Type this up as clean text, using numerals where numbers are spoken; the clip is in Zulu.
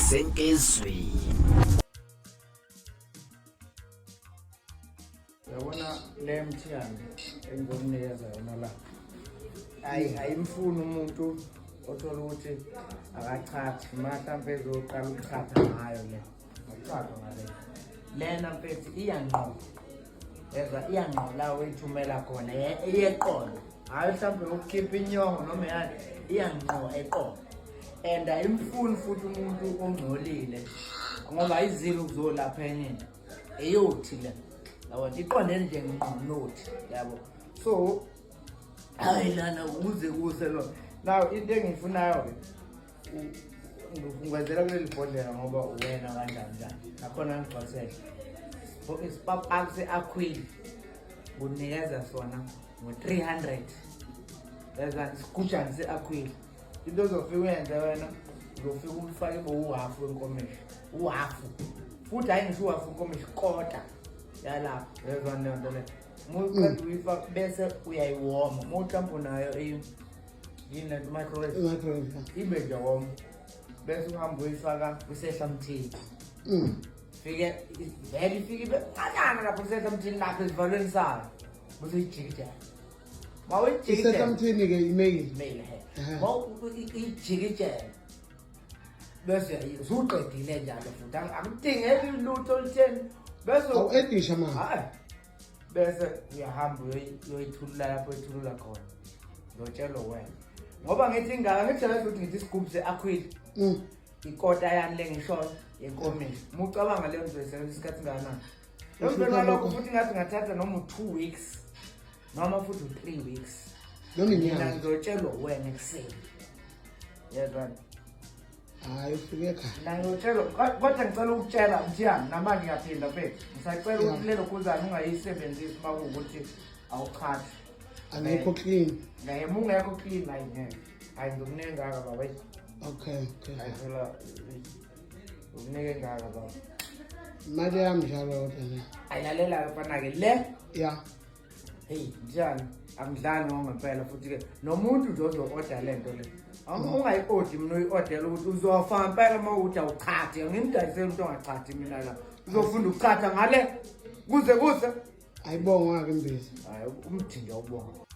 Senkizweni. Yabona le mthiyane engizokunikeza yona la. Ayi ayimfuni umuntu othola ukuthi akachathi mhlawumbe ezoqala ukuchatha ngayo le. Akuchathwa ngale. Lena mfethu iyangqo. Ezwa iyangqo la oyithumela khona iyeqolo. Hayi mhlawumbe ukukhipha inyongo noma yani iyangqo eqolo. And ayimfuni futhi umuntu ongcolile ngoba ayizile ukuzolapha enye into. Eyothi le. Yabo iqonde nje ngqo nothi yabo. So hayi lana kuze kuse lo. Now into engiyifunayo ke ngivungazela kuleli bhodlela ngoba uwena kanjani njani nakhona ngigcwalisele isipapaki se-aquil kunikeza sona ngo-300 yazani isigujane se-aquil into ozofika uyenze wena uzofika ufake bowuhafu wenkomishi uhafu futhi hhayi ngisho uhafu wenkomishi kota yalapho yezwani leyo nto leyo uma uqeda uyifaka bese uyayiwoma uma uhlawumbe unayo yini le nto microwave Microwave. ibe nje woma bese uhamba uyifaka kwisehlamthini fike vele ifike ibe ncanyana lapho kusehlamthini lapho esivalweni sayo bese uyijikijela ma uyijikijela Isehlamthini-ke imeyili. mail he Ehhe. ma ijikijela bese usuqedile njalo futhi akudingeki lutho olutheni bese Awu-edisha manje. hayi bese uyahamba uyoyithulula lapho oyithulula khona ngiyotshelwa wena ngoba ngithi ingaka ngijwayele ukuthi ngithi isigubhu se-aquil ikota yani le ngishoyo yenkomishi uma ucabanga leyo nto isebenza isikhathi ngakanani emveni kwalokho futhi ngathi ngathatha noma u-two weeks noma futhi u-three weeks Noma mina inyanga. ngizotshelwa wena ekuseni yezwana. Hayi ufike ekhaya. Mina ngiyotshela kodwa ngicela ukutshela Mthiyane namanje ngiyaphinda mfethu. Ngisacela ukuthi lelo khuzane ungayisebenzisi uma kuwukuthi awuchathi. Angikho clean. Naye uma ungekho clean hayi ngeke. Hayi ngizokunika engaka baba. Eish. Okay. Hayi phela ngizokunika engaka baba. Imali yami njalo kodwa le. Ayilalela-ke mfana-ke le. Yeah. Hey, njani? Angidlali ngempela futhi ke nomuntu nje ozo-order le nto le. Ungayi-order mina uyi-ordela ukuthi uzofa ngempela uma uthi awuchathi. Angimdayiseli umuntu ongachathi mina la. Uzofunda ukuchatha ngale kuze kuse. Ayibongwa-ke imbiza. Hayi umthi nje awubonga.